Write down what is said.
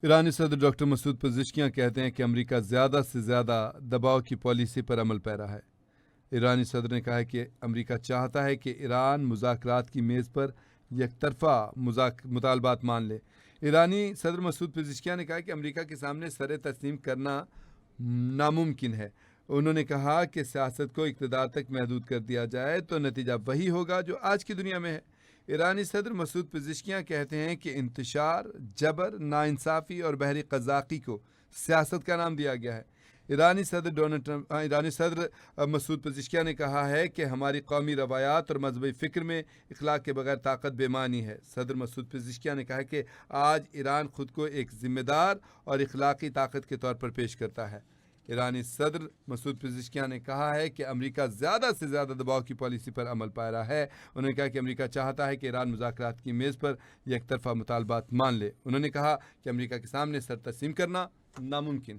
ईरानी सदर डॉक्टर मसूद पज़ेश्कियान कहते हैं कि अमेरिका ज़्यादा से ज़्यादा दबाव की पॉलिसी पर अमल पैरा है। ईरानी सदर ने कहा है कि अमेरिका चाहता है कि ईरान मुज़ाकरात की मेज़ पर एकतरफ़ा मुतालबात मान ले। ईरानी सदर मसूद पज़ेश्कियान ने कहा कि अमेरिका के सामने सर तस्लीम करना नामुमकिन है। उन्होंने कहा कि सियासत को इक़्तिदार तक महदूद कर दिया जाए तो नतीजा वही होगा जो आज की दुनिया में है। ईरानी सदर मसूद पज़ेश्कियान कहते हैं कि इंतशार, जबर, नाइंसाफ़ी और बहरी क़ज़ाक़ी को सियासत का नाम दिया गया है। ईरानी सदर मसूद पज़ेश्कियान ने कहा है कि हमारी कौमी रवायात और मज़हबी फ़िक्र में इख़लाक़ के बगैर ताकत बेमानी है। सदर मसूद पज़ेश्कियान ने कहा कि आज ईरान ख़ुद को एक ज़िम्मेदार और इख़लाक़ी ताकत के तौर पर पेश करता है। ईरानी सदर मसूद पज़ेश्कियान ने कहा है कि अमेरिका ज़्यादा से ज़्यादा दबाव की पॉलिसी पर अमल पा रहा है। उन्होंने कहा कि अमेरिका चाहता है कि ईरान मुज़ाकरात की मेज़ पर एकतरफ़ा मुतालबात मान ले। उन्होंने कहा कि अमेरिका के सामने सर तस्लीम करना नामुमकिन है।